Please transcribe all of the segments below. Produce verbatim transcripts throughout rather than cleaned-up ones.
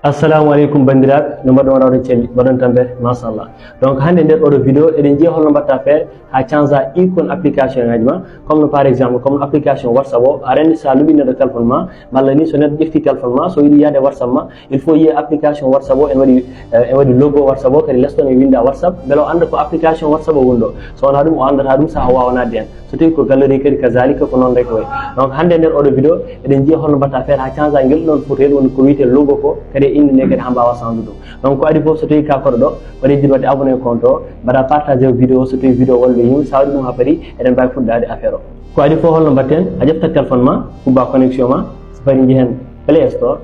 Assalamu aleykum banndiraaɓe, no mbaɗon rawde celli, mbaɗon tambe, machallah. Donc hannde nder oɗo vidéo eɗen njiya holno mbaɗta feere ha change icône application ngaji ma, comme no par exemple comme no application WhatsApp o, a renndi sa luɓi neɗɗo téléphone ma, walla ni so neɗɗo ƴefti téléphone ma, so yiɗi yaade WhatsApp ma, il faut yiya application WhatsApp o, en waɗi eh, en waɗi logo WhatsApp o, kadi les ɗon e winda WhatsApp, beele o annda ko application WhatsApp o woni ɗo. So wona ɗum o anndata ɗum, saha o wawa nadde hen. So tawi ko galerie kadi kazalika ko noon rek wayi. Donc hannde nder oɗo vidéo eɗen njiya holno mbatta feere ha change ngel ɗon photo, woni ko wiyete logo ko, kadi e inde nde kadi ha mbawa change ɗum. Donc ko adi fof, so tawi ka koɗo ɗo, waɗi jiɗi wadde abonné compte o, mbaɗa partage o vidéo, so tawi vidéo wallu yimɓe, sa waɗi ɗum ha paari eɗen mbawi fuɗɗade affaire o. Ko adi fof holno mbatten? A ƴeftat téléphone ma, kubba connexion ma, so paari jehen Play Store.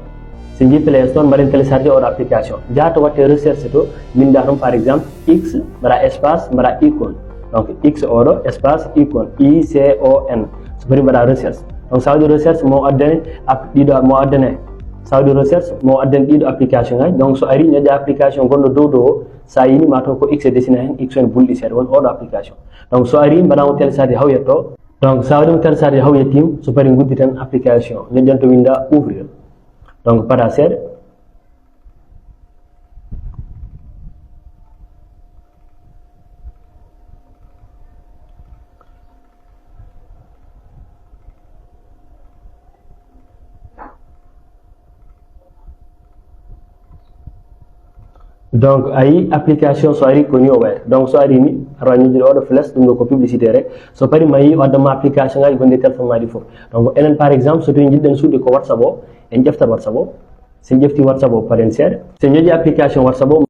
So jii Play Store, mbaɗen télécharger oɗo application. Jaha to watte recherche to, binda toon par exemple X, mbaɗa espace, mbaɗa icône. Donc X oɗo espace icône, I C O N. So paari mbaɗa recherche. Donc sa waɗi recherche mo addane app ɗiɗo mo addane. Sa waɗi recherche mo addane ɗiɗo application ngaji. Donc so ari ñoƴƴa application gonɗo dow dow o, sa yini ma taw ko X e dessine hen, X en bulɗi seeɗa, woni oɗo application. Donc so ari mbaɗa mo télécharger haw yetto. Donc sa waɗi mo télécharger haw yettim, so paari gudditen application, ñoƴƴen to winda ouvrir. Donc paada seeɗa. Donc a yi application so ari ko ni o wayata. Donc so ari ni, aɗa wawi ñoƴƴude oɗo flèche, ɗum ɗo ko publicité rek. So paari ma yi o addan ma application ngaji gonɗi e téléphone ma ɗi fof. Donc enen par exemple so tawi jiɗɗen suuɗde ko WhatsApp o, en ƴeftat WhatsApp o. Sen ƴefti WhatsApp o, paaren seeɗa. Sen ñoƴƴi application WhatsApp o,